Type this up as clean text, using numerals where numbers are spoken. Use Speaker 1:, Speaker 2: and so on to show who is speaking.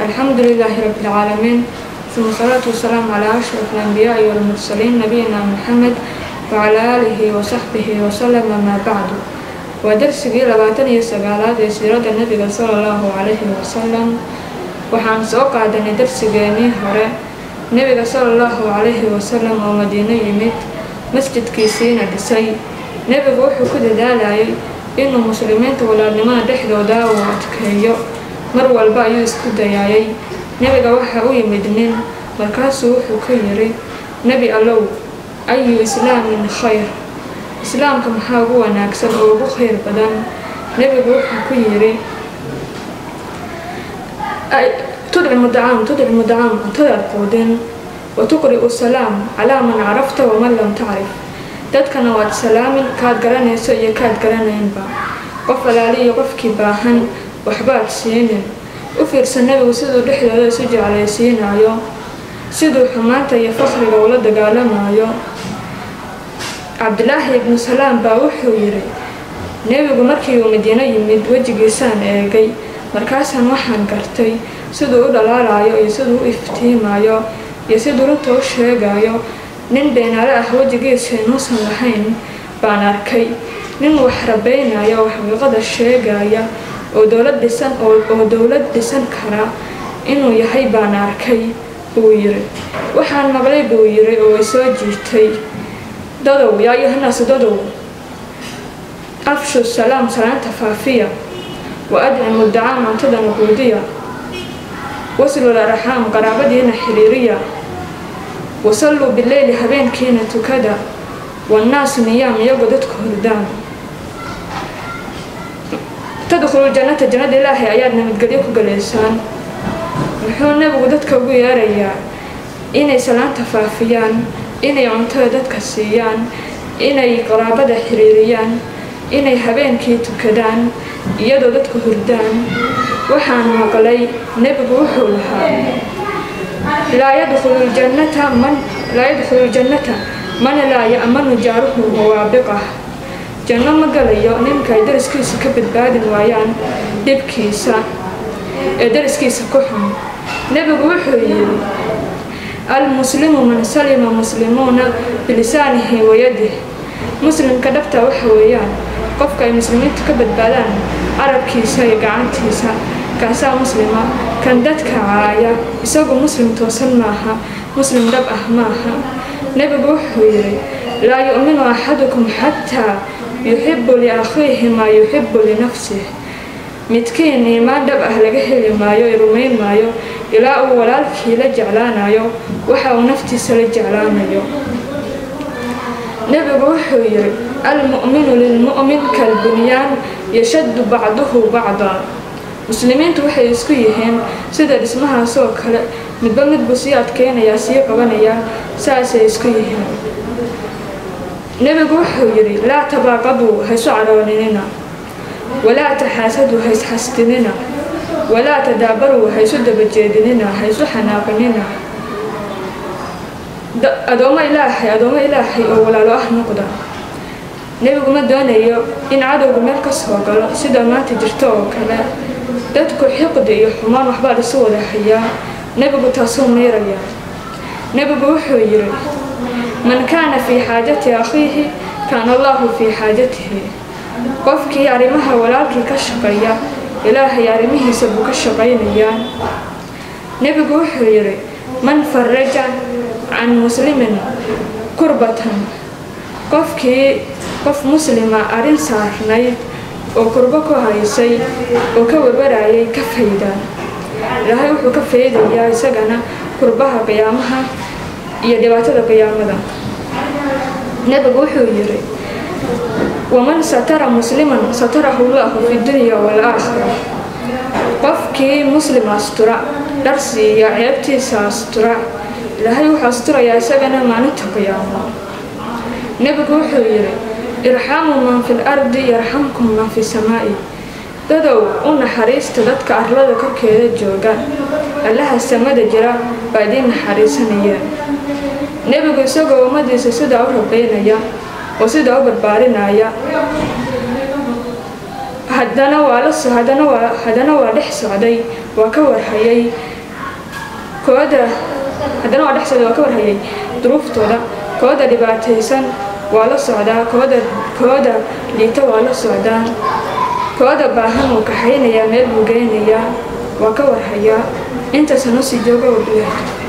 Speaker 1: الحمد لله رب العالمين، ثم الصلاة والسلام على أشرف الأنبياء والمرسلين نبينا محمد وعلى آله وصحبه وسلم. ما بعد، ودرسigii 29aad ee siirada Nabiga sala Allahu calayhi wasalam. Waxaan soo qaadanay darsigeenii hore Nebiga sala Allahu calayhi wasalam oo Madiino yimid, masjidkiisiina dhisay. Nebigu wuxuu ku dadaalayay inuu muslimiinta walaalnimada dhexdooda uu adkeeyo. Mar walba ayuu isku dayaayay. Nebiga waxa u yimid nin, markaasuu wuxuu ku yidhi: "Nebi Allow, ayu islaamin khayr? Islaamka maxaa ugu wanaagsan oo ugu khayr badan?" Nebigu wuxuu ku yidhi: "Tudcimu dacaam, tudcimu dacaam, cuntadaad quudin, wa tuqri'u salaam calaa man carafta waman lam tacrif, dadkana waad salaamin, kaad garanayso iyo kaad garanaynba, qof alaali iyo qofkii baahan waxbaad siinin." U fiirsan Nebigu siduu dhexdooda isu jeclaysiinayo, siduu xumaanta iyo fakriga ula dagaalamayo. Cabdilaahi ibnu Salaam baa wuxuu yidhi: "Nebigu markii uu Madiino yimid, wejigiisaan eegay, markaasaan waxaan gartay siduu u dhalaalayo iyo siduu u iftiimayo iyo siduu runta u sheegayo. Nin beenaale ah wejigiisa inuusan lahayn baan arkay. Nin wax rabaynaya oo xaqiiqada sheegaya oo dowlad dhisan oo dowlad dhisan kara inuu yahay baan arkay," buu yiri. "Waxaan maqlay," buu yiri, "oo ay soo jiitay: 'Dadow, yaa ayuhanaasu, dadow, afshu salaam, salaanta faafiya, wa adcimu dacaam, cuntadana quudiya, waslul arxaam, qaraabadiina xiriiriya, wasalluu bileyli, habeenkiina tukada, wannaasu niyaam, iyagoo dadku hurdaan, tadkhulu jannata, jannada Ilaahay ayaad nabadgelyo ku galaysaan.'" Muxuu Nebigu dadka ugu yeerayaa? Inay salaanta faafiyaan, inay cuntada dadka siiyaan, inay qaraabada xiriiriyaan, inay habeenkii tukadaan iyadoo dadku hurdaan. "Waxaan maqlay Nebigu wuxuu lahaa: 'Laa yadkhulu ljannata man laa yadkhulu ljannata man laa ya'manu jaaruhu mawaabiqah. Janno ma galayo ninka ay dariskiisa ka badbaadin waayaan dhibkiisa, ee dariskiisa ku xun.'" Nebigu wuxuu yidhi: "Almuslimu man salima muslimuuna bilisaanihi wayadih. Muslimka dhabta waxa weeyaan qofka ay muslimiintu ka badbaadaan carabkiisa iyo gacantiisa, kaasaa muslima. Kan dadka caaya isagu muslim toosan maaha, muslim dhab ah maaha." Nebigu wuxuu yidhi: "Laa yu'minu axadukum xataa yuxibu liakhiihi maa yuxibu linafsih. Midkiin iimaan dhab ah laga heli maayo, rumayn maayo, ilaa uu walaalkii la jeclaanayo waxa uu naftiisa la jeclaanayo." Nebigu wuxuu yidhi: "Almu'minu lilmu'min kalbunyaan yashaddu bacduhu bacdaa. Muslimiintu waxay isku yihiin sida dhismahaasoo kale, midba midbuu sii adkeynayaa, sii qabanayaa, saasay isku yihiin." Nebigu wuxuu yidhi: "Laa tabaaqaduu, haysu cadhooninina, walaa taxaasaduu, haysxasdinina, walaa tadaabaruu, haysu dabajeedinina, haysu xanaaqinina. Adoommo Ilaahay, adoommo Ilaahay oo walaalo ah noqda." Nebigu ma doonayo in cadowgu meel ka soo galo, sida maanta jirto oo kale. Dadku xiqdi iyo xumaan waxbaa lisu wada hayaa. Nebigu taasuu miirayaa. Nebigu wuxuu yidhi: "Man kaana fii xaajati akhiihi kaana Allahu fii xaajatihi. Qofkii arrimaha walaalkii ka shaqeeya, Ilaahay arrimihiisa buu ka shaqaynayaa." Nebigu wuxuu yidhi: "Man faraja can muslimin kurbatan, qofkii qof muslima arrin saarnayd oo kurbo ku haysay oo ka warwarayay ka fayda, Ilaahay wuxuu ka faydayaa isagana kurbaha qiyaamaha iyo dhibaatada qiyaamada." Nebigu wuxuu yidhi: "Waman satara musliman satarahu Allahu fi dunya waalaakhira. Qofkii muslim astura, dhar siiya, ceebtiisa astura, Ilaahay wuxuu asturayaa isagana maalinta qiyaamo." Nebigu wuxuu yidhi: "Irxamuu man fi lardi yarxamkum man fi samaa'i. Dadow, u naxariista dadka arlada korkeeda jooga, Allaha samada jira baa idiin naxariisanaya." Nebigu isagoo ummadiisa sidaa u rabeynaya oo sidaa u barbaarinaya, haddana waa la haddana waa haddana waa dhex socday, waa ka warhayay. Kooda haddana waa dhex socday, waa ka warhayay duruuftooda. Kooda dhibaataysan waa la socdaa, kooda liita waa la socdaa, kooda baahan wuu kaxaynayaa, meel buu geynayaa, waa ka warhayaa. Intaasaan usii jooga, wabilahi.